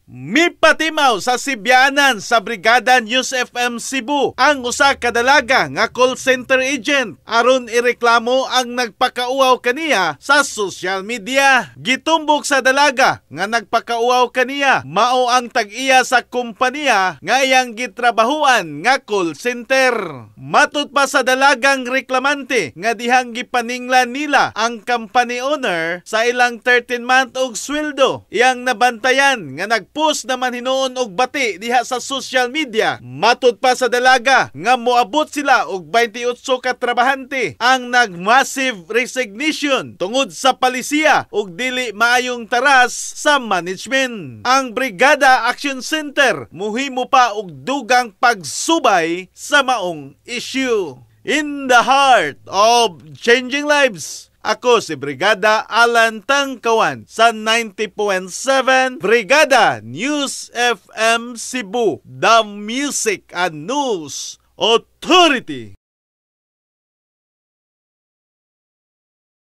Mipatimaw sa Sibianan sa Brigada News FM Cebu ang usa ka dalaga nga call center agent aron ireklamo ang nagpakauaw kaniya sa social media. Gitumbok sa dalaga nga nagpakauaw kaniya mao ang tag-iya sa kompanya nga iyang gitrabahuan nga call center. Matud pa sa dalagang reklamante nga dihang gipaninglan nila ang company owner sa ilang 13 month og sweldo. Iyang nabantayan nga nagpost naman hinuon og bati diha sa social media. Matud pa sa dalaga nga moabot sila og 28 ka trabahante ang nag-massive resignation tungod sa palisiya ug dili maayong taras sa management. Ang Brigada Action Center muhimo pa og dugang pagsubay sa maong issue. In the heart of changing lives, ako si Brigada Alan Tangkawan sa 90.7 Brigada News FM Cebu, the Music and News Authority.